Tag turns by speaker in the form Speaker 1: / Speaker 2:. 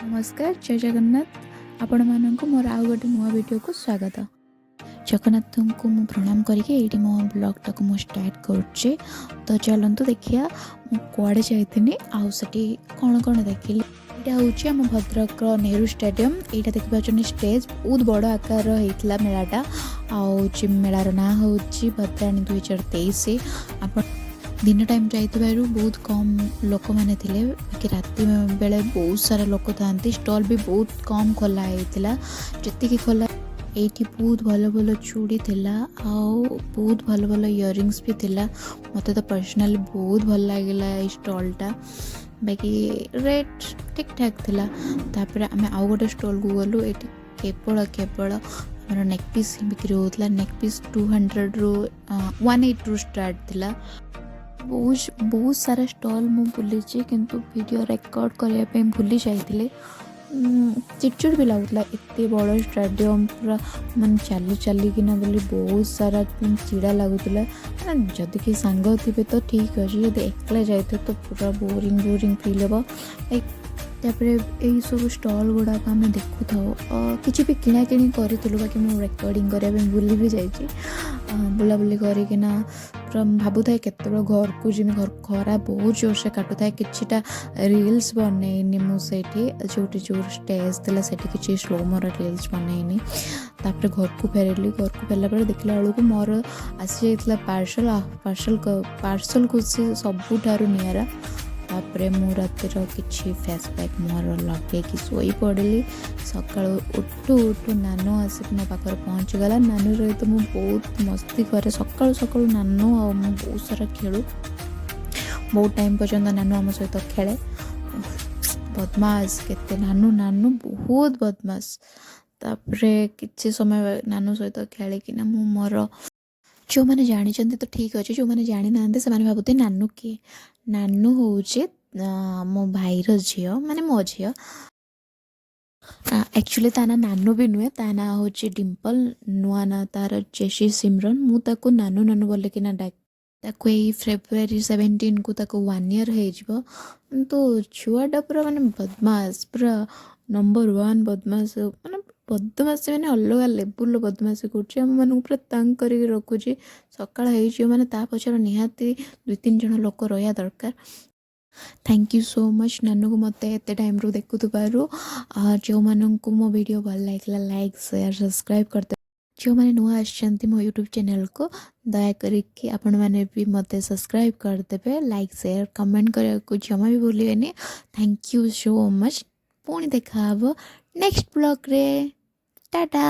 Speaker 1: ନମସ୍କାର, ଜୟ ଜଗନ୍ନାଥ। ଆପଣମାନଙ୍କୁ ମୋର ଆଉ ଗୋଟେ ନୂଆ ଭିଡ଼ିଓକୁ ସ୍ୱାଗତ। ଜଗନ୍ନାଥଙ୍କୁ ମୁଁ ପ୍ରଣାମ କରିକି ଏଇଠି ମୋ ବ୍ଲଗ୍ଟାକୁ ମୁଁ ଷ୍ଟାର୍ଟ କରୁଛି। ତ ଚାଲନ୍ତୁ ଦେଖିବା ମୁଁ କୁଆଡ଼େ ଯାଇଥିଲି ଆଉ ସେଠି କ'ଣ କ'ଣ ଦେଖିଲି। ଏଇଟା ହେଉଛି ଆମ ଭଦ୍ରକର ନେହେରୁ ଷ୍ଟାଡ଼ିୟମ୍। ଏଇଟା ଦେଖିପାରୁଛନ୍ତି ଷ୍ଟେଜ୍, ବହୁତ ବଡ଼ ଆକାରର ହେଇଥିଲା ମେଳାଟା। ଆଉ ହେଉଛି ମେଳାର ନାଁ ହେଉଛି ଭଦ୍ରାଣୀ 2023। ଆପଣ ଦିନ ଟାଇମ୍ ଯାଇଥିବାରୁ ବହୁତ କମ୍ ଲୋକମାନେ ଥିଲେ, ବାକି ରାତି ବେଳେ ବହୁତ ସାରା ଲୋକ ଥାଆନ୍ତି। ଷ୍ଟଲ୍ ବି ବହୁତ କମ୍ ଖୋଲା ହେଇଥିଲା, ଯେତିକି ଖୋଲା। ଏଇଠି ବହୁତ ଭଲ ଭଲ ଚୁଡ଼ି ଥିଲା ଆଉ ବହୁତ ଭଲ ଭଲ ଇୟରିଙ୍ଗସ୍ ବି ଥିଲା। ମୋତେ ତ ପର୍ସନାଲି ବହୁତ ଭଲ ଲାଗିଲା ଏଇ ଷ୍ଟଲ୍ଟା, ବାକି ରେଟ୍ ଠିକ୍ ଠାକ୍ ଥିଲା। ତାପରେ ଆମେ ଆଉ ଗୋଟେ ଷ୍ଟଲ୍କୁ ଗଲୁ। ଏଇଠି କେବଳ କେବଳ ଆମର ନେକ୍ ପିସ୍ ହିଁ ବିକ୍ରି ହେଉଥିଲା। ନେକ୍ ପିସ୍ 200ରୁ, 180ରୁ ଷ୍ଟାର୍ଟ ଥିଲା। ବହୁତ ବହୁତ ସାରା ଷ୍ଟଲ୍ ମୁଁ ବୁଲିଛି, କିନ୍ତୁ ଭିଡ଼ିଓ ରେକର୍ଡ଼ କରିବା ପାଇଁ ଭୁଲି ଯାଇଥିଲି। ଚିଡ଼ଚିଡ଼ ବି ଲାଗୁଥିଲା, ଏତେ ବଡ଼ ଷ୍ଟାଡ଼ିୟମ୍ ପୁରା ମାନେ ଚାଲି ଚାଲିକିନା ବୋଲି ବହୁତ ସାରା ଚିଡ଼ା ଲାଗୁଥିଲା। ମାନେ ଯଦି କେହି ସାଙ୍ଗ ଥିବେ ତ ଠିକ୍ ଅଛି, ଯଦି ଏକଲା ଯାଇଥିବ ତ ପୁରା ବୋରିଂ ବୋରିଂ ଫିଲ୍ ହେବ। ଲାଇକ୍ ତାପରେ ଏଇସବୁ ଷ୍ଟଲ୍ ଗୁଡ଼ାକ ଆମେ ଦେଖୁଥାଉ। କିଛି ବି କିଣାକିଣି କରିଥିଲୁ, ବାକି ମୁଁ ରେକର୍ଡ଼ିଂ କରିବା ପାଇଁ ଭୁଲି ବି ଯାଇଛି। ବୁଲାବୁଲି କରିକିନା ପୁରା ଭାବୁଥାଏ କେତେବେଳେ ଘରକୁ ଯିମି। ଘର ଖରା ବହୁତ ଜୋରସେ କାଟୁଥାଏ। କିଛିଟା ରିଲ୍ସ ବନେଇନି ମୁଁ ସେଇଠି, ଯେଉଁଠି ଯେଉଁ ଷ୍ଟେଜ୍ ଥିଲା ସେଠି କିଛି ସ୍ଲୋ ମୋର ରିଲ୍ସ ବନେଇନି। ତାପରେ ଘରକୁ ଫେରିଲି। ଘରକୁ ଫେରିଲା ପରେ ଦେଖିଲା ବେଳକୁ ମୋର ଆସିଯାଇଥିଲା ପାର୍ସଲ୍। ପାର୍ସଲ୍, ପାର୍ସଲ୍ ଖୁସି ସବୁଠାରୁ ନିଆରା। ତାପରେ ମୁଁ ରାତିର କିଛି ଫେସ୍ ପ୍ୟାକ୍ ମୋର ଲଗେଇକି ଶୋଇପଡ଼ିଲି। ସକାଳୁ ଉଠୁ ଉଠୁ ନାନୁ ଆସିକି ମୋ ପାଖରେ ପହଞ୍ଚିଗଲା। ନାନୁ ସହିତ ମୁଁ ବହୁତ ମସ୍ତି କରେ। ସକାଳୁ ସକାଳୁ ନାନୁ ଆଉ ମୁଁ ବହୁତ ସାରା ଖେଳୁ। ବହୁତ ଟାଇମ୍ ପର୍ଯ୍ୟନ୍ତ ନାନୁ ଆମ ସହିତ ଖେଳେ। ବଦମାସ କେତେ ନାନୁ, ନାନୁ ବହୁତ ବଦମାସ। ତାପରେ କିଛି ସମୟ ନାନୁ ସହିତ ଖେଳିକିନା ମୁଁ ମୋର, ଯେଉଁମାନେ ଜାଣିଛନ୍ତି ତ ଠିକ୍ ଅଛି, ଯେଉଁମାନେ ଜାଣିନାହାନ୍ତି ସେମାନେ ଭାବୁଥିବେ ନାନୁ କିଏ। ନାନୁ ହେଉଛି ମୋ ଭାଇର ଝିଅ, ମାନେ ମୋ ଝିଅ। ଆକ୍ଚୁଆଲି ତା ନାଁ ନାନୁ ବି ନୁହେଁ, ତା ନାଁ ହେଉଛି ଡିମ୍ପଲ। ନୂଆ ନାଁ ତାର ଜେସି ସିମରନ୍। ମୁଁ ତାକୁ ନାନୁ ନାନୁ ବୋଲିକିନା ଡାକେ। ତାକୁ ଏଇ ଫେବୃଆରୀ 17କୁ ତାକୁ ୱାନ୍ ଇୟର୍ ହେଇଯିବ। କିନ୍ତୁ ଛୁଆଟା ପୁରା ମାନେ ବଦମାସ, ପୁରା ନମ୍ବର ୱାନ୍ ବଦମାସ। ମାନେ ବଦମାସି ମାନେ ଅଲଗା ଲେବୁଲ୍ର ବଦମାସି କରୁଛି, ଆମମାନଙ୍କୁ ପୁରା ତଙ୍ଗ କରିକି ରଖୁଛି। ସକାଳ ହେଇଯିବ ମାନେ ତା ପଛରେ ନିହାତି ଦୁଇ ତିନି ଜଣ ଲୋକ ରହିବା ଦରକାର। Thank you so much ନାନୁକୁ ମୋତେ ଏତେ ଟାଇମ୍ରୁ ଦେଖୁଥିବାରୁ। ଯେଉଁମାନଙ୍କୁ ମୋ ଭିଡ଼ିଓ ଭଲ ଲାଗିଲା, ଲାଇକ୍, ସେୟାର, ସବସ୍କ୍ରାଇବ୍ କରିଦେବେ। ଯେଉଁମାନେ ନୂଆ ଆସିଛନ୍ତି ମୋ ୟୁଟ୍ୟୁବ୍ ଚ୍ୟାନେଲ୍କୁ, ଦୟାକରିକି ଆପଣମାନେ ବି ମୋତେ ସବସ୍କ୍ରାଇବ୍ କରିଦେବେ। ଲାଇକ୍, ସେୟାର, କମେଣ୍ଟ କରିବାକୁ ଜମା ବି ଭୁଲିବେନି। Thank you so much. ପୁଣି ଦେଖାହେବ ନେକ୍ସଟ ବ୍ଲଗ୍ରେ। ଟାଟା।